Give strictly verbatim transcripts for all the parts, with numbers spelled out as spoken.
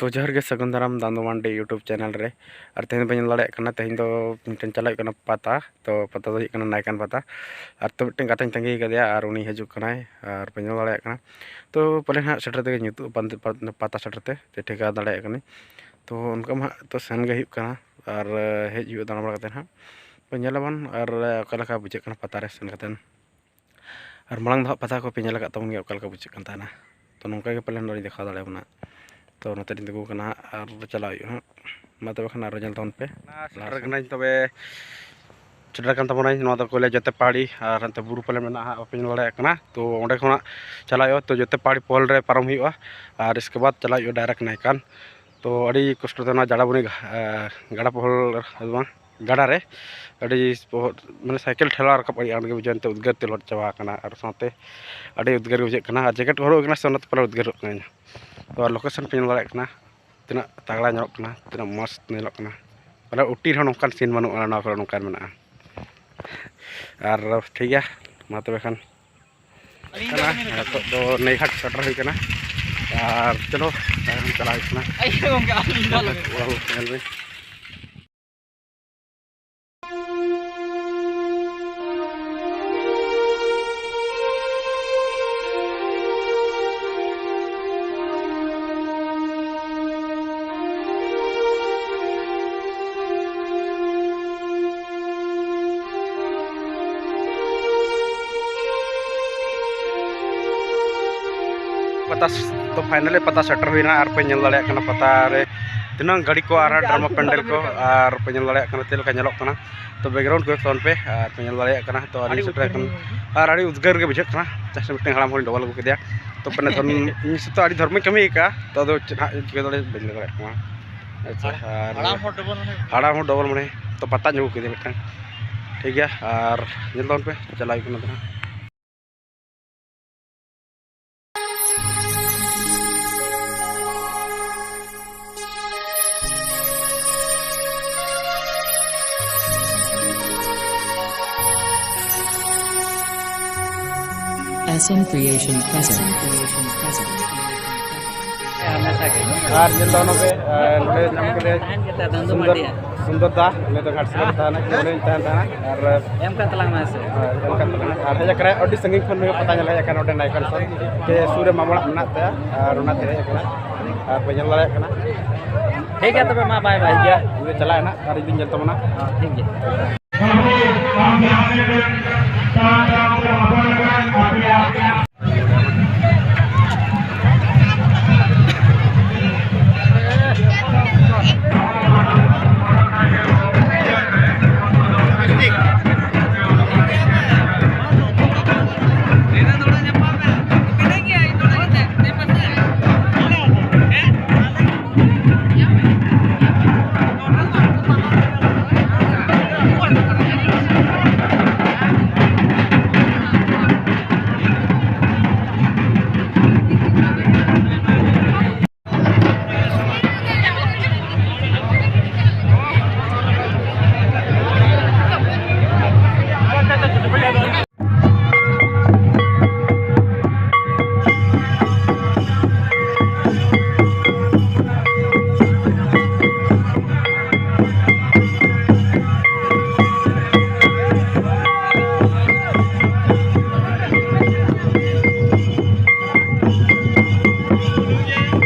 ᱛᱚ ᱡᱚᱦᱟᱨ ᱜᱮ, ᱥᱟᱹᱜᱩᱱ ᱫᱟᱨᱟᱢ ᱫᱟᱱᱫᱩ ᱢᱟᱱᱰᱤ YouTube ᱪᱮᱱᱮᱞ ᱨᱮ᱾ ᱟᱨ ᱛᱮᱦᱮᱧ ᱫᱚ ᱵᱟᱹᱧ ᱧᱮᱞ ᱫᱟᱲᱮᱭᱟᱜ ᱠᱟᱱᱟ, ᱛᱮᱦᱮᱧ ᱫᱚ ᱢᱤᱫᱴᱮᱱ ᱪᱟᱞᱟᱜ ᱦᱩᱭᱩᱜ ᱠᱟᱱᱟ ᱯᱟᱛᱟ᱾ ᱛᱚ ᱯᱟᱛᱟ ᱫᱚ ᱦᱩᱭᱩᱜ ᱠᱟᱱᱟ ᱱᱟᱭᱠᱟᱱ ᱯᱟᱛᱟ᱾ ᱟᱨ ᱛᱚ ᱢᱤᱫᱴᱮᱱ ᱜᱟᱛᱮᱧ ᱛᱟᱺᱜᱤ ᱠᱟᱫᱮᱭᱟ, ᱟᱨ ᱩᱱᱤ ᱦᱤᱡᱩᱜ ᱠᱟᱱᱟᱭ, ᱟᱨ ᱵᱟᱹᱧ ᱧᱮᱞ ᱫᱟᱲᱮᱭᱟᱜ ᱠᱟᱱᱟ᱾ ᱛᱚ ᱯᱟᱞᱮ ᱱᱟᱦᱟᱜ ᱥᱮᱴᱮᱨ ᱛᱮᱜᱮ ᱧᱩᱛᱩᱜ ᱯᱟᱱᱛᱮ-, ᱯᱟᱛᱟ ᱥᱮᱴᱮᱨ ᱛᱮ ᱴᱷᱤᱠᱟᱹ ᱫᱟᱲᱮᱭᱟᱜ ᱠᱟᱹᱱᱟᱹᱧ᱾ ᱛᱚ ᱚᱱᱠᱟ ᱢᱟ ᱦᱟᱸᱜ ᱛᱚ ᱥᱮᱱ ᱜᱮ ᱦᱩᱭᱩᱜ ᱠᱟᱱᱟ, ᱟᱨ ᱦᱮᱡ ᱦᱩᱭᱩᱜᱼᱟ ᱫᱟᱬᱟ ᱵᱟᱲᱟ ᱠᱟᱛᱮ ᱱᱟᱦᱟᱜ᱾ ᱛᱚ ᱧᱮᱞᱟᱵᱚᱱ ᱟᱨ ᱚᱠᱟ ᱞᱮᱠᱟ ᱵᱩᱡᱷᱟᱹᱜ ᱠᱟᱱᱟ ᱯᱟᱛᱟ ᱨᱮ ᱥᱮᱱ ᱠᱟᱛᱮ᱾ ᱟᱨ ᱢᱟᱲᱟᱝ ᱫᱚ ᱦᱟᱸᱜ ᱯᱟᱛᱟ ᱠᱚᱯᱮ ᱧᱮᱞ ᱟᱠᱟᱫ ᱛᱟᱵᱚᱱ ᱜᱮᱭᱟ, ᱚᱠᱟ ᱞᱮᱠᱟ ᱵᱩᱡᱷᱟᱹᱜ ᱠᱟᱱ ᱛᱟᱦᱮᱱᱟ᱾ ᱛᱚ ᱱᱚᱝᱠᱟ ᱜᱮ ᱯᱟᱞᱮᱱ ᱱᱚᱰᱮᱧ ᱫᱮᱠᱷᱟᱣ ᱫᱟᱲᱮᱭᱟᱵᱚᱱᱟ᱾ ᱛᱚ ᱚᱱᱟᱛᱮᱞᱤᱧ ᱛᱤᱸᱜᱩ ᱠᱟᱱᱟ ᱦᱟᱸᱜ, ᱟᱨ ᱪᱟᱞᱟᱜ ᱦᱩᱭᱩᱜᱼᱟ ᱦᱟᱸᱜ᱾ ᱢᱟ ᱛᱚᱵᱮ ᱠᱷᱟᱱ ᱟᱨᱚ ᱧᱮᱞ ᱛᱟᱵᱚᱱ ᱯᱮ᱾ ᱥᱮᱴᱮᱨ ᱠᱟᱹᱱᱟᱹᱧ ᱛᱚᱵᱮ, ᱥᱮᱴᱮᱨ ᱠᱟᱱ ᱛᱟᱵᱚᱱᱟᱹᱧ᱾ ᱱᱚᱣᱟ ᱫᱚ ᱠᱚ ᱞᱟᱹᱭᱟ ᱡᱚᱛᱮ ᱯᱟᱦᱟᱲᱤ, ᱟᱨ ᱦᱟᱱᱛᱮ ᱵᱩᱨᱩ ᱯᱟᱞᱮ ᱢᱮᱱᱟᱜᱼᱟ ᱦᱟᱸᱜ, ᱵᱟᱯᱮ ᱧᱮᱞ ᱫᱟᱲᱮᱭᱟᱜ ᱠᱟᱱᱟ᱾ ᱛᱚ ᱚᱸᱰᱮ ᱠᱷᱚᱱᱟᱜ ᱪᱟᱞᱟᱜ ᱦᱩᱭᱩᱜᱼᱟ, ᱛᱚ ᱡᱚᱛᱮ ᱯᱟᱦᱟᱲᱤ ᱯᱳᱞ ᱨᱮ ᱯᱟᱨᱚᱢ ᱦᱩᱭᱩᱜᱼᱟ, ᱟᱨ ᱤᱥᱠᱮ ᱵᱟᱫᱽ ᱪᱟᱞᱟᱜ ᱦᱩᱭᱩᱜᱼᱟ ᱰᱟᱭᱨᱮᱠᱴ ᱱᱟᱭᱠᱟᱱ᱾ ᱛᱚ ᱟᱹᱰᱤ ᱠᱚᱥᱴᱚ ᱛᱮ ᱱᱚᱣᱟ ᱡᱟᱰᱟᱵᱩᱱᱤ ᱜᱟ-, ᱜᱟᱰᱟ ᱯᱚᱦᱚᱞ ᱫᱚ ᱵᱟᱝ, ᱜᱟᱰᱟ ᱨᱮ ᱟᱹᱰᱤ ᱥᱯᱚ-, ᱢᱟᱱᱮ ᱥᱟᱭᱠᱮᱞ ᱴᱷᱮᱞᱟᱣ ᱨᱟᱠᱟᱵ ᱟᱹᱰᱤ ᱟᱸᱴ ᱜᱮ ᱵᱩᱡᱷᱟᱹᱜᱼᱟ, ᱮᱱᱛᱮ ᱩᱫᱽᱜᱟᱹᱨ ᱛᱮ ᱞᱚᱦᱚᱫ ᱪᱟᱵᱟ ᱟᱠᱟᱱᱟ, ᱟᱨ ᱥᱟᱶᱛᱮ ᱟᱹᱰᱤ ᱩᱫᱽᱜᱟᱹᱨ ᱜᱮ ᱵᱩᱡᱷᱟᱹᱜ ᱠᱟᱱᱟ᱾ ᱟᱨ ᱡᱮᱠᱮᱴ ᱠᱚ ᱦᱚᱨᱚᱜ ᱠᱟᱱᱟ ᱥᱮ, ᱚᱱᱟᱛᱮ ᱯᱟᱞᱮ ᱩᱫᱽᱜᱟᱹᱨᱚᱜ ᱠᱟᱱᱟ᱾ ᱛᱚ ᱟᱨ ᱞᱳᱠᱮᱥᱚᱱ ᱯᱮ ᱧᱮᱞ ᱫᱟᱲᱮᱭᱟᱜ ᱠᱟᱱᱟ, ᱛᱤᱱᱟᱹᱜ ᱛᱟᱜᱲᱟ ᱧᱮᱞᱚᱜ ᱠᱟᱱᱟ, ᱛᱤᱱᱟᱹᱜ ᱢᱚᱡᱽ ᱧᱮᱞᱚᱜ ᱠᱟᱱᱟ᱾ ᱯᱟᱞᱮ ᱩᱴᱤ ᱨᱮᱦᱚᱸ ᱱᱚᱝᱠᱟᱱ ᱥᱤᱱ ᱵᱟᱹᱱᱩᱜᱼᱟ, ᱱᱚᱣᱟ ᱠᱚᱨᱮ ᱱᱚᱝᱠᱟᱱ ᱢᱮᱱᱟᱜᱼᱟ᱾ ᱟᱨ ᱴᱷᱤᱠ ᱜᱮᱭᱟ, ᱢᱟ ᱛᱚᱵᱮ ᱠᱷᱟᱱ ᱠᱟᱱᱟ᱾ ᱱᱤᱛᱚᱜ ᱫᱚ ᱱᱟᱹᱭᱜᱷᱟᱴ ᱥᱮᱴᱮᱨ ᱦᱩᱭ ᱠᱟᱱᱟ, ᱟᱨ ᱪᱚᱞᱚ ᱛᱟᱭᱚᱢ ᱪᱟᱞᱟᱜ ᱦᱩᱭᱩᱜ ᱠᱟᱱᱟ᱾ ᱟᱭᱳ ᱜᱚᱝᱠᱮ, ᱟᱹᱞᱤᱧ ᱫᱚ ᱟᱞᱚ ᱵᱮᱱ ᱧᱮᱞ ᱵᱮᱱ᱾ ᱯᱟᱛᱟ ᱥ-, ᱛᱚ finally ᱯᱟᱛᱟ ᱥᱮᱴᱮᱨ ᱦᱩᱭᱱᱟ, ᱟᱨ ᱯᱮ ᱧᱮᱞ ᱫᱟᱲᱮᱭᱟᱜ ᱠᱟᱱᱟ ᱯᱟᱛᱟ ᱨᱮ ᱛᱤᱱᱟᱹᱝ ᱜᱟᱹᱰᱤ ᱠᱚ ᱟᱨ ᱰᱨᱟᱢᱟ ᱯᱮᱱᱰᱮᱞ ᱠᱚ, ᱟᱨ ᱯᱮ ᱧᱮᱞ ᱫᱟᱲᱮᱭᱟᱜ ᱠᱟᱱᱟ ᱪᱮᱫ ᱞᱮᱠᱟ ᱧᱮᱞᱚᱜ ᱠᱟᱱᱟ᱾ ᱛᱚ background ᱠᱚ ᱛᱟᱵᱚᱱ ᱯᱮ, ᱟᱨ ᱯᱮ ᱧᱮᱞ ᱫᱟᱲᱮᱭᱟᱜ ᱠᱟᱱᱟ᱾ ᱛᱚ ᱟᱹᱞᱤᱧ ᱥᱮᱴᱮᱨ ᱟᱠᱟᱱᱟ, ᱟᱨ ᱟᱹᱰᱤ ᱩᱫᱽᱜᱟᱹᱨ ᱜᱮ ᱵᱩᱡᱷᱟᱹᱜ ᱠᱟᱱᱟ᱾ ᱡᱟᱦᱟᱸ ᱥᱮ ᱢᱤᱫᱴᱮᱱ ᱦᱟᱲᱟᱢ ᱦᱚᱲᱤᱧ ᱰᱚᱵᱚᱞ ᱟᱹᱜᱩ ᱠᱮᱫᱮᱭᱟ᱾ ᱛᱚ ᱯᱮᱱᱮ ᱫᱷᱚᱨᱢ-, ᱤᱧ ᱥᱟᱛᱮ ᱟᱹᱰᱤ ᱫᱷᱚᱨᱢᱚᱧ ᱠᱟᱹᱢᱤ ᱟᱠᱟᱫᱼᱟ, ᱛᱚ ᱟᱫᱚ ᱪᱮᱫ ᱦᱟᱸᱜ ᱤᱧ ᱪᱤᱠᱟᱹ ᱫᱟᱲᱮᱭᱟᱜᱼᱟ, ᱵᱟᱹᱧ ᱞᱟᱹᱭ ᱫᱟᱲᱮᱭᱟᱜ ᱠᱟᱱᱟ᱾ ᱟᱪᱪᱷᱟ, ᱟᱨ ᱦᱟᱲᱟᱢ ᱦᱚᱲ ᱰᱚᱵᱚᱞ ᱢᱟᱱᱮ? ᱦᱟᱲᱟᱢ ᱦᱚᱲ ᱰᱚᱵᱚᱞ ᱢᱟᱱᱮ, ᱛᱚ ᱯᱟᱛᱟᱧ ᱟᱹᱜᱩ ᱠᱮᱫᱮᱭᱟ ᱢᱤᱫᱴᱟᱝ, ᱴᱷᱤᱠ ᱜᱮᱭᱟ᱾ ᱟᱨ ᱧᱮᱞ ᱛᱟᱵᱚᱱ ᱯᱮ, ᱪᱟᱞᱟᱣ ᱦᱩᱭᱩᱜ ᱠᱟᱱᱟ ᱱᱟᱦᱟᱜ᱾ S M Creation present. ᱟᱨ ᱧᱮᱞ ᱫᱚ ᱱᱚᱰᱮ, ᱟᱨ ᱱᱚᱰᱮ ᱧᱟᱢ ᱠᱮᱫᱮᱭᱟ ᱥᱩᱱᱫᱚᱨ, ᱥᱩᱱᱫᱚᱨ ᱫᱟ, ᱩᱱᱤ ᱫᱚ ᱜᱷᱟᱴᱥᱤᱞᱟᱹ ᱨᱮ ᱛᱟᱦᱮᱱᱟ, ᱠᱮᱢᱨᱟᱧ ᱛᱟᱦᱮᱱ ᱛᱟᱦᱮᱱᱟ᱾ ᱟᱨ ᱮᱢ ᱠᱟᱜ ᱛᱟᱞᱟᱝ ᱢᱮ ᱥᱮ᱾ ᱦᱳᱭ, ᱮᱢ ᱠᱟᱜ ᱛᱟᱞᱟᱝ ᱢᱮ᱾ ᱟᱨ ᱦᱮᱡ ᱟᱠᱟᱱᱟᱭ, ᱟᱹᱰᱤ ᱥᱟᱺᱜᱤᱧ ᱠᱷᱚᱱ ᱱᱩᱭ ᱯᱟᱛᱟ ᱧᱮᱞ ᱦᱮᱡ ᱟᱠᱟᱱᱟ, ᱱᱚᱰᱮ ᱱᱟᱭᱠᱚᱱ ᱥᱚᱨ ᱛᱮ ᱥᱩᱨ ᱨᱮ ᱢᱟᱢᱚ ᱚᱲᱟᱜ ᱢᱮᱱᱟᱜ ᱛᱟᱭᱟ, ᱟᱨ ᱚᱱᱟᱛᱮ ᱦᱮᱡ ᱟᱠᱟᱱᱟ᱾ ᱟᱨ ᱯᱮ ᱧᱮᱞ ᱫᱟᱲᱮᱭᱟᱜ ᱠᱟᱱᱟ᱾ ᱴᱷᱤᱠ ᱜᱮᱭᱟ ᱛᱚᱵᱮ, ᱢᱟ ᱵᱟᱭ ᱵᱟᱭ᱾ ᱴᱷᱤᱠ ᱜᱮᱭᱟ, ᱩᱱᱤ ᱫᱚ ᱪᱟᱞᱟᱜ ᱟᱭ ᱱᱟᱜ, ᱟᱨ ᱤᱧ ᱫᱩᱧ ᱧᱮᱞ ᱛᱟᱵᱚᱱᱟ᱾ ᱦᱚᱸ, ᱴᱷᱤᱠ ᱜᱮᱭᱟ᱾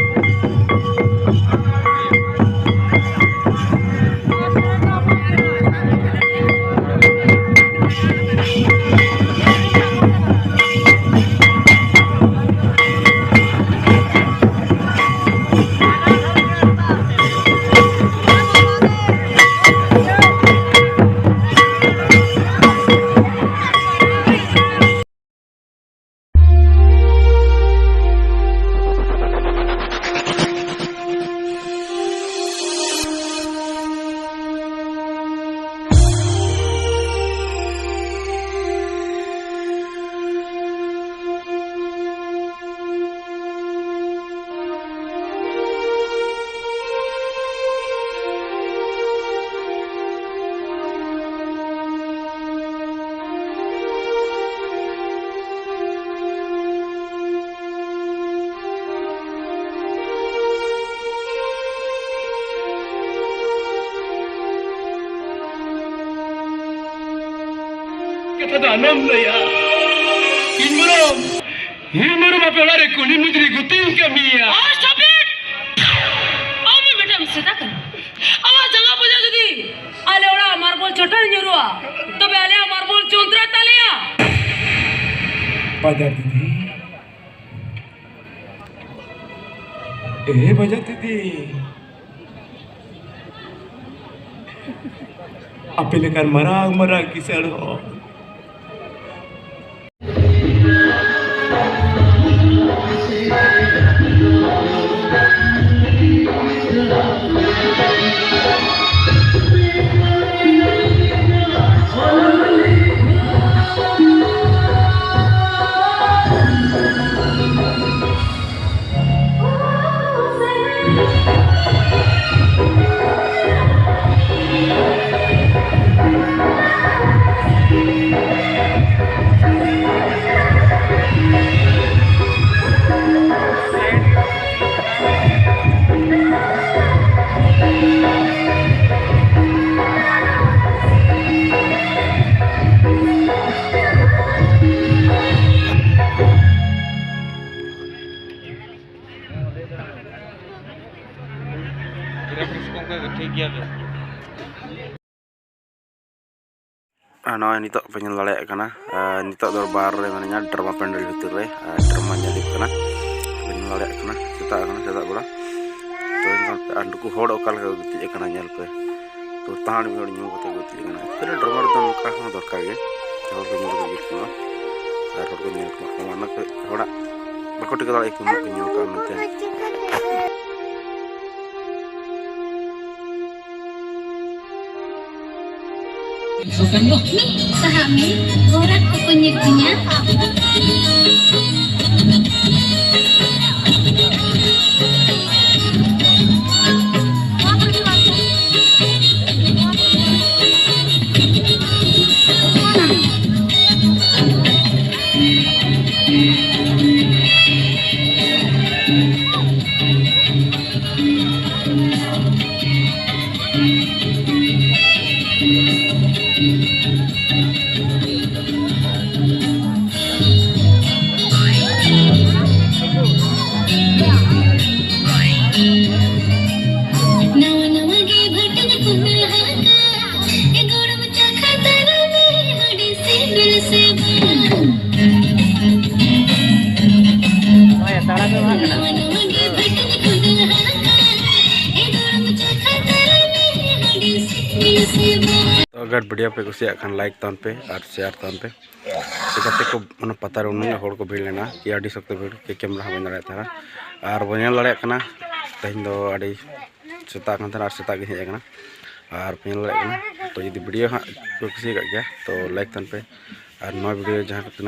ᱠᱟᱛᱷᱟ ᱫᱚ ᱟᱞᱚᱢ ᱞᱟᱹᱭᱟ᱾ ᱤᱧ ᱵᱚᱨᱚᱝ, ᱤᱧ ᱵᱚᱨᱚᱝ ᱟᱯᱮ ᱚᱲᱟᱜ ᱨᱮ ᱠᱩᱞᱦᱤ ᱢᱩᱪᱟᱹᱫ ᱨᱮ ᱜᱩᱛᱤᱧ ᱠᱟᱹᱢᱤᱭᱟ᱾ ᱟᱨ stop it! ᱟᱢ ᱢᱤᱫᱴᱟᱝ ᱥᱮᱛᱟ ᱠᱟᱱᱟ᱾ ᱟᱢᱟᱜ ᱡᱟᱸᱜᱟ ᱯᱟᱸᱡᱟ ᱡᱩᱫᱤ ᱟᱞᱮ ᱚᱲᱟᱜ ᱢᱟᱨᱵᱚᱞ ᱪᱚᱴ ᱨᱮ ᱧᱩᱨᱩᱜᱼᱟ, ᱛᱚᱵᱮ ᱟᱞᱮᱭᱟᱜ ᱢᱟᱨᱵᱚᱞ ᱪᱚᱸᱫᱽᱨᱟ ᱛᱟᱞᱮᱭᱟ᱾ ᱵᱟᱡᱟᱨ ᱫᱤᱫᱤ, ᱮ ᱵᱟᱡᱟᱨ ᱫᱤᱫᱤ, ᱟᱯᱮ ᱞᱮᱠᱟᱱ ᱢᱟᱨᱟᱝ ᱢᱟᱨᱟᱝ ᱠᱤᱥᱟᱹᱬ ᱦᱚᱲ᱾ ᱴᱷᱤᱠ ᱜᱮᱭᱟ᱾ ᱟᱨ ᱱᱚᱜᱼᱚᱭ ᱱᱤᱛᱚᱜ ᱯᱮ ᱧᱮᱞ ᱫᱟᱲᱮᱭᱟᱜ ᱠᱟᱱᱟ, ᱟᱨ ᱱᱤᱛᱚᱜ ᱫᱚ ᱵᱟᱨ ᱨᱮ ᱢᱟᱱᱮ ᱰᱨᱟᱢᱟ ᱯᱮᱱᱰᱮᱞ ᱵᱷᱤᱛᱤᱨ ᱨᱮ, ᱟᱨ ᱰᱨᱟᱢᱟ ᱧᱮᱞ ᱦᱩᱭᱩᱜ ᱠᱟᱱᱟ᱾ ᱯᱮ ᱧᱮᱞ ᱫᱟᱲᱮᱭᱟᱜ ᱠᱟᱱᱟ, ᱥᱮᱛᱟᱜ ᱟᱠᱟᱱᱟ, ᱥᱮᱛᱟᱜ ᱵᱮᱲᱟ᱾ ᱛᱚ ᱮᱱᱠᱷᱟᱱ ᱟᱨ ᱱᱩᱠᱩ ᱦᱚᱲ ᱚᱠᱟ ᱞᱮᱠᱟ ᱠᱚ ᱜᱤᱛᱤᱡ ᱟᱠᱟᱱᱟ, ᱧᱮᱞ ᱯᱮ᱾ ᱛᱚ ᱛᱟᱦᱟᱲ ᱢᱤᱫ ᱦᱚᱲ ᱧᱩ ᱠᱟᱛᱮ ᱠᱚ ᱜᱤᱛᱤᱡ ᱟᱠᱟᱱᱟ᱾ Actually ᱰᱨᱟᱢᱟ ᱨᱮᱫᱚ ᱱᱚᱝᱠᱟ ᱦᱚᱸ ᱫᱚᱨᱠᱟᱨ ᱜᱮ, ᱦᱚᱲ ᱠᱚ ᱧᱮᱞ ᱠᱚ ᱜᱤᱛᱤᱡ ᱠᱚᱜᱼᱟ, ᱟᱨ ᱦᱚᱲ ᱠᱚ ᱧᱮᱞ ᱠᱚᱣᱟ ᱚᱱᱟ ᱠᱚ ᱦᱚᱲᱟᱜ ᱵᱟᱠᱚ ᱴᱷᱤᱠᱟᱹ ᱫᱟᱲᱮᱭᱟᱜᱼᱟ ᱠᱤ ᱩᱱᱟᱹᱜ ᱠᱚ ᱧᱩ ᱠᱟᱜᱼᱟ ᱢᱮᱱᱛᱮ᱾ ᱥᱟᱦᱟᱜ ᱢᱮ, ᱦᱚᱨᱟ ᱠᱚᱠᱚ ᱧᱮᱞ ᱛᱤᱧᱟ᱾ ᱛᱚ ᱟᱜᱟᱨ ᱵᱷᱤᱰᱤᱭᱳ ᱯᱮ ᱠᱩᱥᱤᱭᱟᱜ ᱠᱷᱟᱱ ᱞᱟᱭᱤᱠ ᱛᱟᱵᱚᱱ ᱯᱮ ᱟᱨ ᱥᱮᱭᱟᱨ ᱛᱟᱵᱚᱱ ᱯᱮ᱾ ᱪᱤᱠᱟᱹᱛᱮ ᱠᱚ ᱚᱱᱟ ᱯᱟᱛᱟ ᱨᱮ ᱩᱱᱟᱹᱜ ᱦᱚᱲ ᱠᱚ ᱵᱷᱤᱲ ᱞᱮᱱᱟ ᱠᱤ ᱟᱹᱰᱤ ᱥᱚᱠᱛᱚ ᱵᱷᱤᱲ ᱠᱤ ᱠᱮᱢᱮᱨᱟ ᱦᱚᱸ ᱵᱟᱹᱧ ᱫᱟᱲᱮᱭᱟᱜ ᱛᱟᱦᱮᱱᱟ᱾ ᱟᱨ ᱵᱚᱱ ᱧᱮᱞ ᱫᱟᱲᱮᱭᱟᱜ ᱠᱟᱱᱟ ᱛᱮᱦᱮᱧ ᱫᱚ ᱟᱹᱰᱤ ᱥᱮᱛᱟᱜ ᱠᱟᱱ ᱛᱟᱦᱮᱱᱟ ᱟᱨ ᱥᱮᱛᱟᱜ ᱜᱮ ᱦᱮᱡ ᱟᱠᱟᱱᱟ᱾ ᱟᱨ ᱯᱮ ᱧᱮᱞ ᱫᱟᱲᱮᱭᱟᱜ ᱠᱟᱱᱟ᱾ ᱛᱚ ᱡᱩᱫᱤ ᱵᱷᱤᱰᱤᱭᱳ ᱦᱟᱸᱜ ᱯᱮ ᱠᱩᱥᱤᱭᱟᱠᱟᱫ ᱜᱮᱭᱟ ᱛᱚ ᱞᱟᱭᱤᱠ ᱛᱟᱵᱚᱱ ᱯᱮ᱾ ᱟᱨ ᱱᱚᱣᱟ ᱵᱷᱤᱰᱤᱭᱳ ᱡᱟᱦᱟᱸ